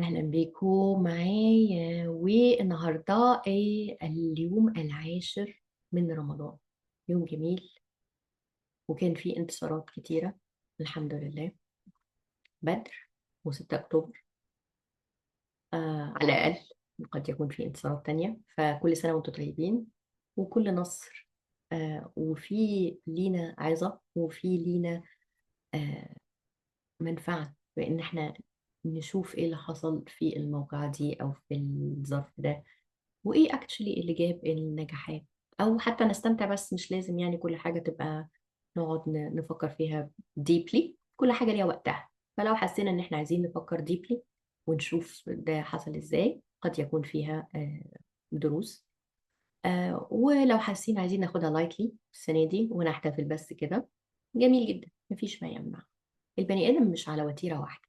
أهلا بيكم معايا. والنهاردة إيه؟ اليوم 10 من رمضان، يوم جميل وكان فيه انتصارات كتيرة الحمد لله. بدر و6 أكتوبر على الأقل قد يكون فيه انتصارات تانية. فكل سنة وانتم طيبين وكل نصر، وفي لينا عظة وفي لينا منفعة بإن احنا نشوف ايه اللي حصل في الموقعة دي أو في الظرف ده، وإيه actually اللي جاب النجاحات، أو حتى نستمتع. بس مش لازم يعني كل حاجة تبقى نقعد نفكر فيها deeply، كل حاجة ليها وقتها. فلو حسينا إن احنا عايزين نفكر deeply ونشوف ده حصل إزاي، قد يكون فيها دروس. ولو حاسين عايزين ناخدها lightly السنة دي ونحتفل بس كده، جميل جدا، مفيش ما يمنع. البني آدم مش على وتيرة واحدة،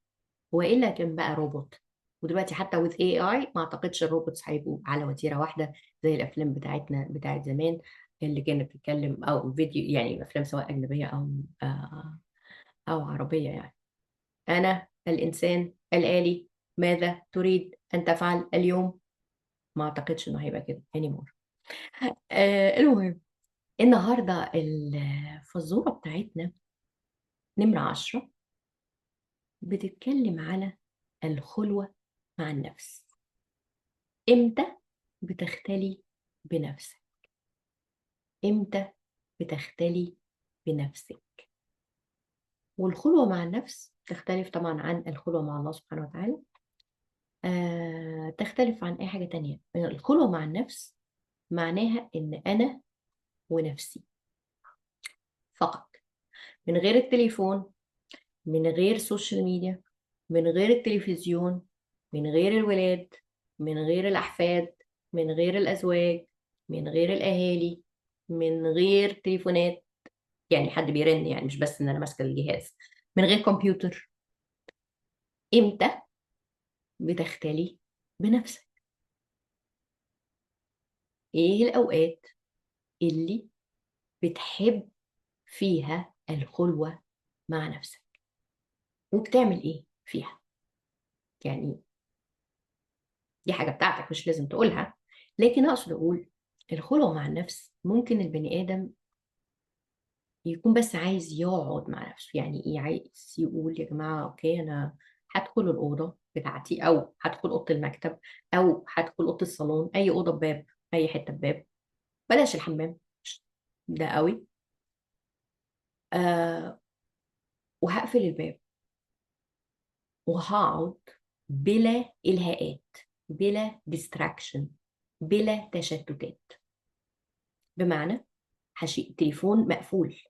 وإلا كان بقى روبوت. ودلوقتي حتى with AI ما أعتقدش ال robots هيبقوا على وتيرة واحدة زي الأفلام بتاعتنا بتاعت زمان اللي كانت بتتكلم، أو فيديو، يعني أفلام سواء أجنبية أو عربية. يعني أنا الإنسان الآلي ماذا تريد أن تفعل اليوم؟ ما أعتقدش إنه هيبقى كده anymore. المهم النهاردة الفزورة بتاعتنا نمرة 10 بتتكلم على الخلوة مع النفس. إمتى بتختلي بنفسك؟ إمتى بتختلي بنفسك؟ والخلوة مع النفس تختلف طبعا عن الخلوة مع الله سبحانه وتعالى، تختلف عن أي حاجة تانية. الخلوة مع النفس معناها إن أنا ونفسي فقط، من غير التليفون، من غير social media، من غير التلفزيون، من غير الولاد، من غير الأحفاد، من غير الأزواج، من غير الأهالي، من غير تليفونات، يعني حد بيرن، يعني مش بس إن أنا ماسكة الجهاز، من غير كمبيوتر. إمتى بتختلي بنفسك؟ إيه الأوقات اللي بتحب فيها الخلوة مع نفسك؟ وبتعمل إيه فيها؟ يعني دي حاجة بتاعتك مش لازم تقولها، لكن أقصد أقول الخلوة مع النفس ممكن البني آدم يكون بس عايز يقعد مع نفسه. يعني إيه؟ عايز يقول يا جماعة okay أنا هدخل الأوضة بتاعتي، أو هدخل أوضة المكتب، أو هدخل أوضة الصالون، أي أوضة بباب، أي حتة بباب، بلاش الحمام ده قوي، وهقفل الباب وهقعد بلا إلهاءات، بلا distraction، بلا تشتتات. بمعنى التليفون مقفول،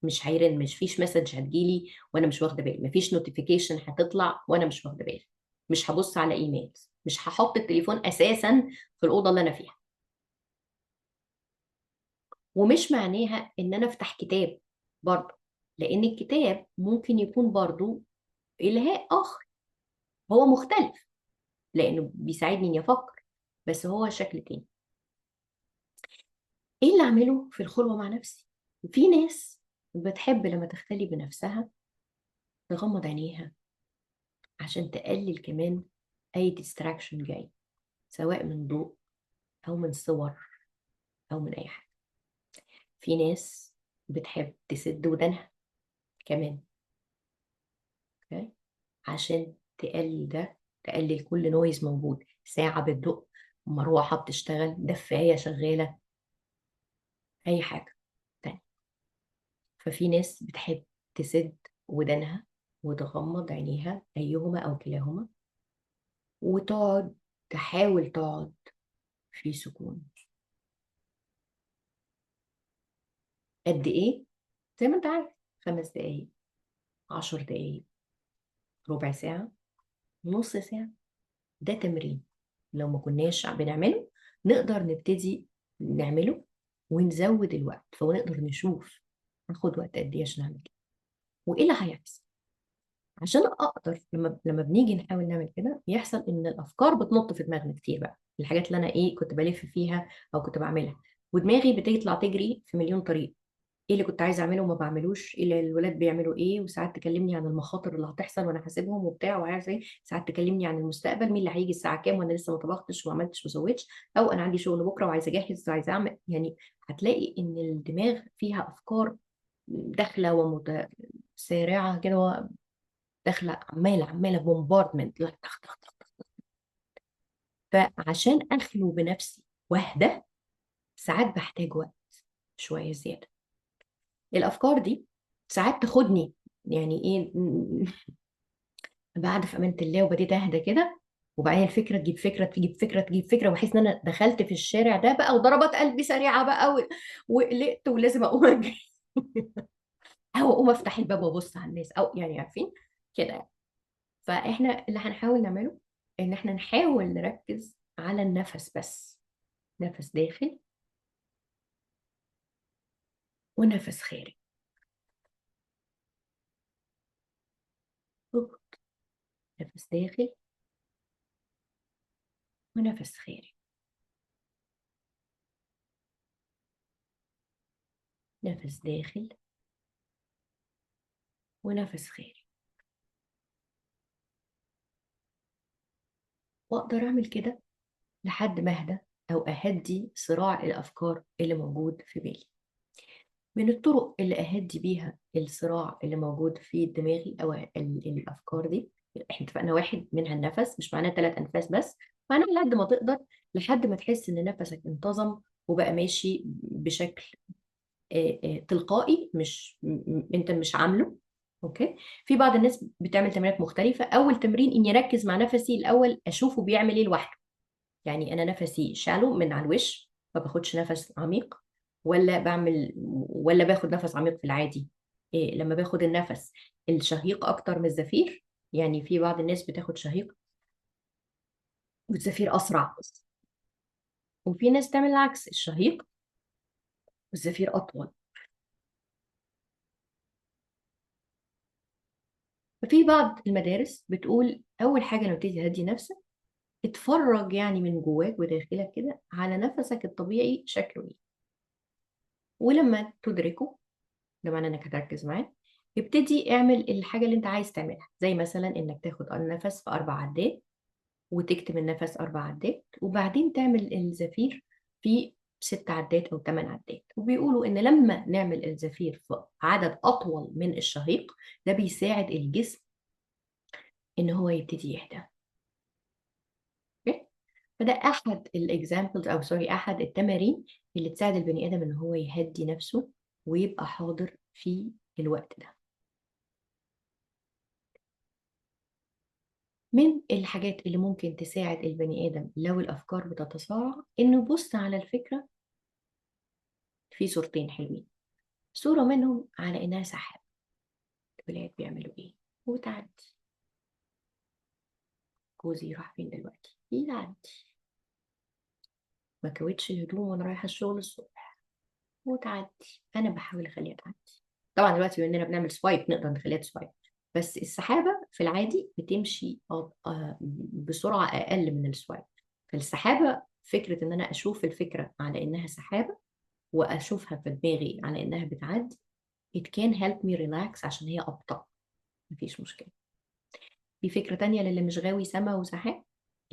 مش هيرن، مش فيش message هتجيلي وانا مش واخده بالي، مفيش notification هتطلع وانا مش واخده بالي، مش هبص على ايميل، مش هحط التليفون اساسا في الاوضه اللي انا فيها. ومش معناها ان انا افتح كتاب برضه، لان الكتاب ممكن يكون برضه الهاء اخر، هو مختلف لانه بيساعدني اني افكر، بس هو شكل تاني. ايه اللي اعمله في الخلوه مع نفسي؟ في ناس بتحب لما تختلي بنفسها تغمض عينيها عشان تقلل كمان اي distraction جاي، سواء من ضوء او من صور او من اي حاجه. في ناس بتحب تسد ودانها كمان، okay؟ عشان تقلل ده، تقلل كل noise موجود، ساعة بتدق، مروحة بتشتغل، دفاية شغالة، أي حاجة تانية. ففي ناس بتحب تسد ودانها وتغمض عينيها، أيهما أو كلاهما، وتقعد تحاول تقعد في سكون. قد إيه؟ زي ما أنت عارف، 5 دقايق، 10 دقايق، ربع ساعة، نص ساعة. ده تمرين لو ما كناش بنعمله نقدر نبتدي نعمله ونزود الوقت، فنقدر نشوف هاخد وقت قد ايه عشان اعمل كده وايه اللي هيحصل. عشان اقدر لما بنيجي نحاول نعمل كده بيحصل ان الافكار بتنط في دماغنا كتير بقى، الحاجات اللي انا كنت بلف فيها او كنت بعملها، ودماغي بتطلع تجري في مليون طريق. ايه اللي كنت عايزه اعمله وما بعملوش، ايه اللي الولاد بيعملوا ايه، وساعات تكلمني عن المخاطر اللي هتحصل وانا حاسبهم وبتاع وعارف ايه، ساعات تكلمني عن المستقبل، مين اللي هيجي الساعة كام وانا لسه ما طبختش وما عملتش وما سويتش، او انا عندي شغل بكره وعايزه اجهز وعايزه اعمل. يعني هتلاقي ان الدماغ فيها افكار داخله ومتسارعه كده، داخله عماله عماله bombardment، لا تخ تخ تخ تخ. فعشان اخلو بنفسي واهدى ساعات بحتاج وقت شوية زيادة. الافكار دي ساعات تاخدني، يعني ايه، بعد في امانه الله وبديت اهدى كده، وبعدين الفكرة تجيب فكرة تجيب فكرة تجيب فكرة، واحس ان انا دخلت في الشارع ده بقى وضربت قلبي سريعة بقى وقلقت ولازم اقوم اجري او اقوم افتح الباب وابص على الناس، او يعني عارفين كده يعني. فاحنا اللي هنحاول نعمله ان احنا نحاول نركز على النفس بس، نفس داخل ونفس خارج، نفس داخل ونفس خارج، نفس داخل ونفس خارج. واقدر اعمل كده لحد ما اهدى او اهدي صراع الافكار اللي موجود في بالي. من الطرق اللي اهدي بيها الصراع اللي موجود في دماغي او الافكار دي، احنا اتفقنا واحد منها النفس، مش معناه 3 انفاس بس، معناه على قد ما تقدر لحد ما تحس ان نفسك انتظم وبقى ماشي بشكل تلقائي، مش انت مش عامله. okay، في بعض الناس بتعمل تمرينات مختلفة. اول تمرين اني اركز مع نفسي الاول، اشوفه بيعمل ايه لوحده. يعني انا نفسي shallow من على الوش، ما باخدش نفس عميق، ولا بعمل ولا باخد نفس عميق في العادي. إيه لما باخد النفس الشهيق اكتر من الزفير، يعني في بعض الناس بتاخد شهيق والزفير اسرع، وفي ناس تعمل العكس، الشهيق والزفير اطول. ففي بعض المدارس بتقول اول حاجة لما تبتدي تهدي نفسك، اتفرج يعني من جواك وداخلك كده على نفسك الطبيعي شكله ايه، ولما تدركه، ده معناه انك هتركز معاه، ابتدي اعمل الحاجة اللي انت عايز تعملها، زي مثلا انك تاخد النفس في 4 عدات وتكتم النفس 4 عدات، وبعدين تعمل الزفير في 6 عدات او 8 عدات. وبيقولوا ان لما نعمل الزفير في عدد اطول من الشهيق ده بيساعد الجسم ان هو يبتدي يهدى. okay؟ فده احد ال examples او sorry احد التمارين اللي تساعد البني ادم ان هو يهدي نفسه ويبقى حاضر في الوقت ده. من الحاجات اللي ممكن تساعد البني ادم لو الافكار بتتصارع، انه يبص على الفكرة في صورتين حلوين. صوره منهم على انها سحاب، الولاد بيعملوا ايه وتعدي، جوزي راح فين دلوقتي، يعدي، ما كويتش الهدوم وانا رايحة الشغل الصبح وتعدي. انا بحاول اخليها تعدي. طبعا دلوقتي بما اننا بنعمل swipe نقدر نخليها swipe، بس السحابة في العادي بتمشي بسرعة اقل من ال swipe. فالسحابه فكرة ان انا اشوف الفكرة على انها سحابه واشوفها في دماغي على انها بتعدي، it can help me relax عشان هي ابطا، مفيش مشكلة. في فكرة تانية للي مش غاوي سما وسحاب،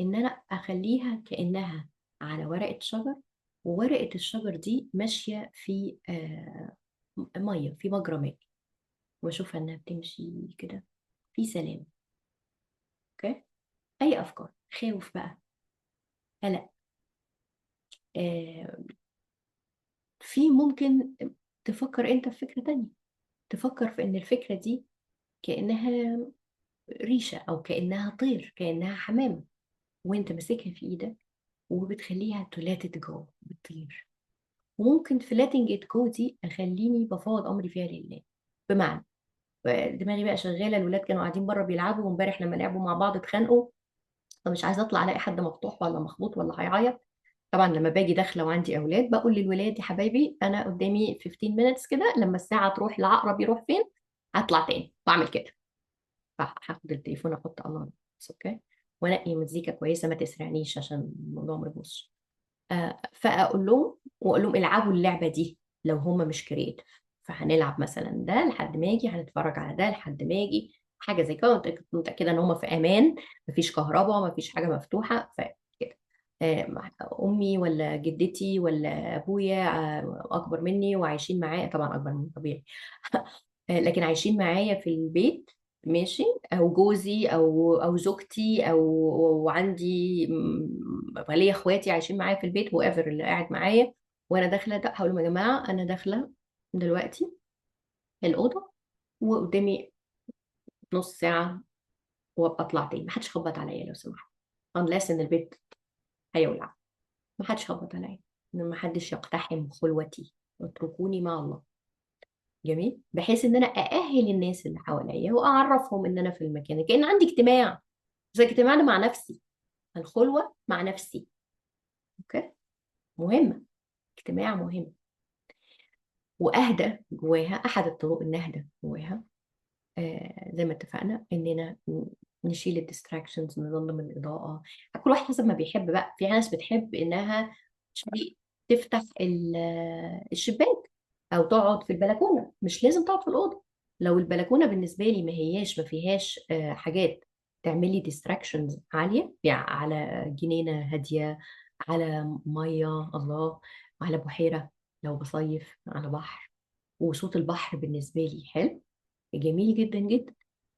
ان انا اخليها كانها على ورقة شجر، وورقة الشجر دي ماشية في مية، في مجرى ماء، واشوفها انها بتمشي كده في سلام. okay، اي افكار خوف بقى، قلق، في ممكن تفكر انت في فكرة تانية، تفكر في ان الفكرة دي كانها ريشه او كانها طير، كانها حمامه، وانت ماسكها في ايدك وبتخليها to let it go، بتطير. وممكن في letting it go دي اخليني بفوض امري فيها لله. بمعنى دماغي بقى شغالة، الولاد كانوا قاعدين بره بيلعبوا، وامبارح لما لعبوا مع بعض اتخانقوا، فمش عايزه اطلع الاقي حد مفتوح ولا مخبوط ولا هيعيط. طبعا لما باجي داخله وعندي اولاد بقول للولاد يا حبايبي انا قدامي 15 minutes كده، لما الساعة تروح العقرب يروح فين هطلع تاني، واعمل كده. فهاخد التليفون احط alarm، okay، وانقي مزيكا كويسة ما تسرعنيش عشان الموضوع ما يبوظش. فاقول لهم، واقول لهم العبوا اللعبة دي لو هم مش creative. فهنلعب مثلا ده لحد ما اجي، هنتفرج على ده لحد ما اجي، حاجة زي كده. متاكدة ان هم في امان، مفيش كهرباء، مفيش حاجة مفتوحة، فكده. امي ولا جدتي ولا ابويا اكبر مني وعايشين معايا، طبعا اكبر مني طبيعي لكن عايشين معايا في البيت، ماشي، او جوزي او زوجتي او وعندي ليا اخواتي عايشين معايا في البيت، whoever اللي قاعد معايا وانا داخله ده، هقول لهم يا جماعة انا داخله دلوقتي الاوضة وقدامي نص ساعة وابقى اطلع تاني، ما حدش يخبط عليا لو سمحت، unless ان البيت هيولع، ما حدش يخبط عليا، ما حدش يقتحم خلوتي، اتركوني مع الله. جميل، بحيث ان انا ااهل الناس اللي حواليا واعرفهم ان انا في المكان، كأن عندي اجتماع، بس الاجتماع ده مع نفسي، الخلوة مع نفسي. okay، مهمة، اجتماع مهم. واهدى جواها، احد الطرق ان اهدى جواها زي ما اتفقنا اننا نشيل ال distractions، نظلم الاضاءة، كل واحد حسب ما بيحب بقى. في ناس بتحب انها تفتح الشباك او تقعد في البلكونه، مش لازم تقعد في الاوضة. لو البلكونه بالنسبة لي ما فيهاش حاجات تعمل لي distractions عالية، يعني على جنينة هادية، على مية، الله، على بحيرة لو بصيف، على بحر، وصوت البحر بالنسبة لي حلو جميل جدا جدا.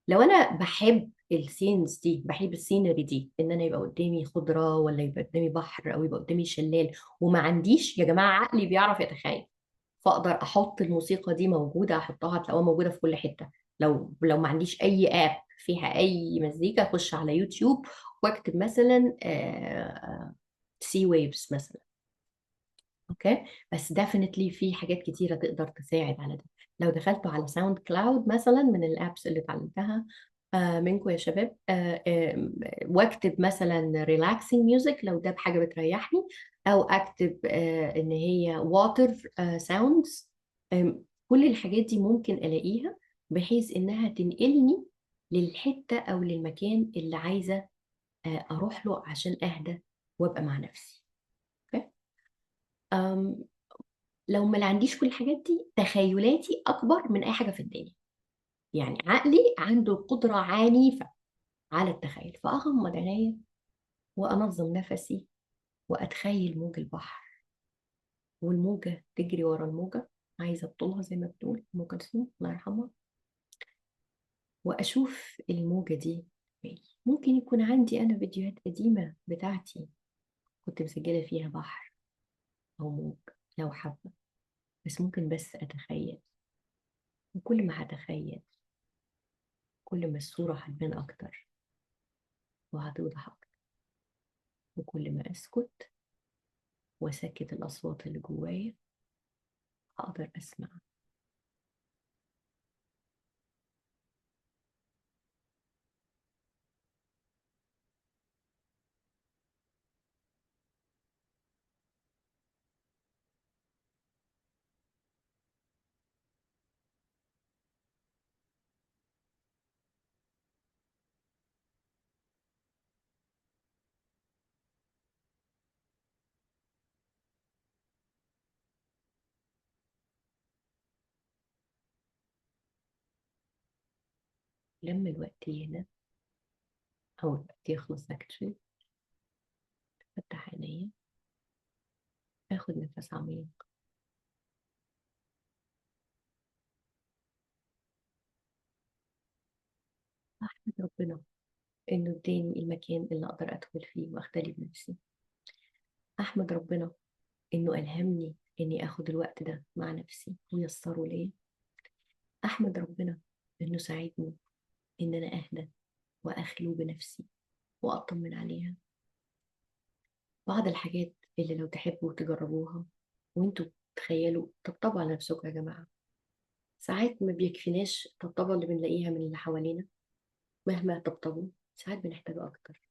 لو انا بحب ال scenes دي، بحب ال scenery دي، ان انا يبقى قدامي خضرة ولا يبقى قدامي بحر او يبقى قدامي شلال، وما عنديش يا جماعة عقلي بيعرف يتخيل، فاقدر احط الموسيقى دي موجودة، احطها هتلاقوها موجودة في كل حتة. لو ما عنديش اي app فيها اي مزيكا، اخش على يوتيوب واكتب مثلا sea waves مثلا، okay. بس definitely في حاجات كتيرة تقدر تساعد على ده. لو دخلتوا على SoundCloud مثلا، من ال apps اللي اتعلمتها منكم يا شباب، واكتب مثلا relaxing music لو ده بحاجة بتريحني، او اكتب ان هي water sounds، كل الحاجات دي ممكن الاقيها بحيث انها تنقلني للحتة او للمكان اللي عايزه اروح له عشان اهدى وابقى مع نفسي. okay؟ لو ما عنديش كل الحاجات دي، تخيلاتي اكبر من اي حاجة في الدنيا، يعني عقلي عنده قدره عنيفة على التخيل، فاغمض عينيا وانظم نفسي واتخيل موج البحر والموجه تجري ورا الموجه، عايزه بطولها زي ما بتقول ام كلثوم الله يرحمها، واشوف الموجه دي. ممكن يكون عندي انا فيديوهات قديمة بتاعتي كنت مسجله فيها بحر او موج لو حابة، بس ممكن بس اتخيل، وكل ما هتخيل كل ما الصورة هتبان اكتر وهتوضح اكتر، وكل ما اسكت واسكت الاصوات اللي جوايا هقدر اسمع. لما الوقت يهدى أو الوقت يخلص actually، أفتح عينيا، آخد نفس عميق، أحمد ربنا إنه اداني المكان اللي أقدر أدخل فيه وأختلي بنفسي. أحمد ربنا إنه ألهمني إني آخد الوقت ده مع نفسي ويسره ليا. أحمد ربنا إنه ساعدني إن أنا أهدى وأخلو بنفسي وأطمن عليها. بعض الحاجات اللي لو تحبوا تجربوها وانتوا تخيلوا، طبطبوا على نفسكم يا جماعة. ساعات ما بيكفيناش الطبطبة اللي بنلاقيها من اللي حوالينا، مهما طبطبوا ساعات بنحتاج أكتر.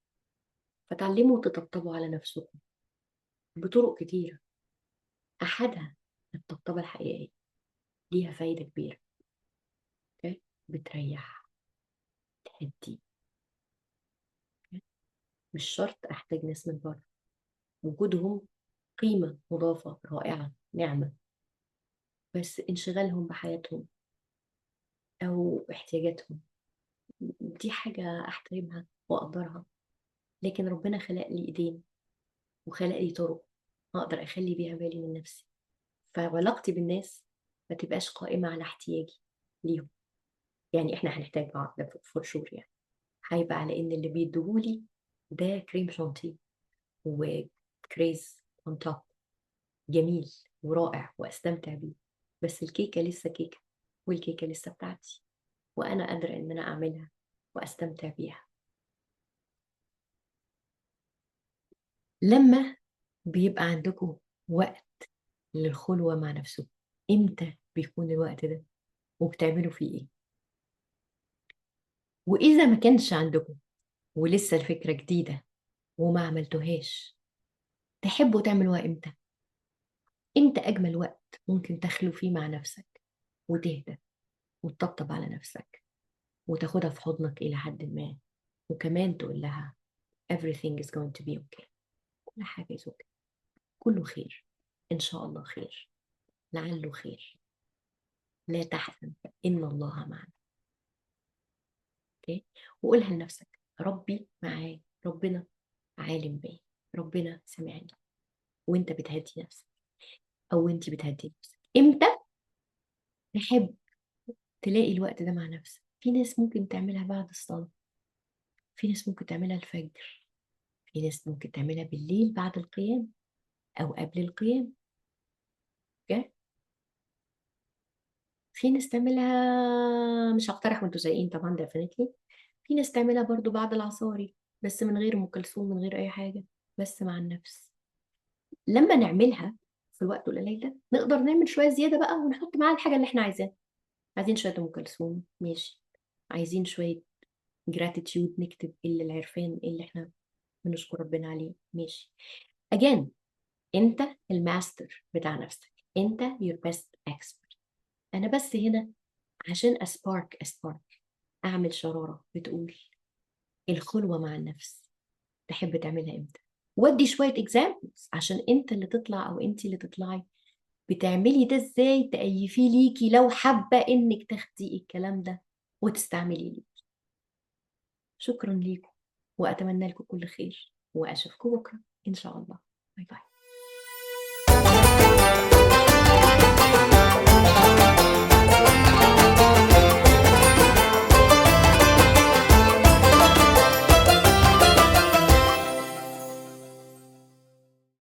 فتعلموا تطبطبوا على نفسكم بطرق كتيرة، أحدها الطبطبة الحقيقية، ليها فايدة كبيرة. أوكي؟ بتريح، تهدي. أوكي؟ مش شرط أحتاج ناس من بره، وجودهم قيمة مضافة رائعة، نعمة. بس انشغالهم بحياتهم أو احتياجاتهم دي حاجة أحترمها وأقدرها، لكن ربنا خلق لي إيدين وخلق لي طرق أقدر أخلي بيها بالي من نفسي، فعلاقتي بالناس ما تبقاش قائمة على احتياجي ليهم. يعني إحنا هنحتاج بعض ده for sure، يعني هيبقى على إن اللي بيديهولي ده كريم شانتيه وكريز on top، جميل ورائع وأستمتع بيه، بس الكيكة لسه كيكة والكيكة لسه بتاعتي وأنا قادرة إن أنا أعملها وأستمتع بيها. لما بيبقى عندكم وقت للخلوة مع نفسكم، إمتى بيكون الوقت ده وبتعملوا فيه إيه؟ وإذا ما كانش عندكم ولسه الفكرة جديدة وما عملتوهاش، تحبوا تعملوها إمتى؟ إمتى أجمل وقت ممكن تخلو فيه مع نفسك وتهدى وتطبطب على نفسك وتاخدها في حضنك إلى حد ما، وكمان تقول لها everything is going to be okay، كل حاجة is okay، كله خير إن شاء الله، خير، لعله خير، لا تحزن إن الله معنا. okay؟ وقولها لنفسك، ربي معايا، ربنا عالم بيا، ربنا سامعني، وانت بتهدي نفسك او انت بتهدي نفسك. امتى تحب تلاقي الوقت ده مع نفسك؟ في ناس ممكن تعملها بعد الصلاة، في ناس ممكن تعملها الفجر، في ناس ممكن تعملها بالليل بعد القيام او قبل القيام، okay؟ في ناس تعملها، مش هقترح وانتوا زهقانين طبعا definitely، في ناس تعملها برضو بعد العصاري بس من غير ام كلثوم، من غير اي حاجة، بس مع النفس. لما نعملها في الوقت القليل ده نقدر نعمل شوية زيادة بقى ونحط معاها الحاجة اللي احنا عايزاها. عايزين شوية ام كلثوم، ماشي، عايزين شوية gratitude، نكتب اللي العرفان اللي احنا بنشكر ربنا عليه، ماشي. again انت الماستر بتاع نفسك، انت your best expert. انا بس هنا عشان أ spark اعمل شرارة بتقول الخلوة مع النفس تحب تعملها امتى، ودي شوية examples عشان انت اللي تطلع او انت اللي تطلعي بتعملي ده ازاي، تأيفيه ليكي لو حابة انك تاخدي الكلام ده وتستعمليه ليكي. شكرا ليكم واتمنى لكم كل خير، واشوفكم بكرة ان شاء الله. bye bye.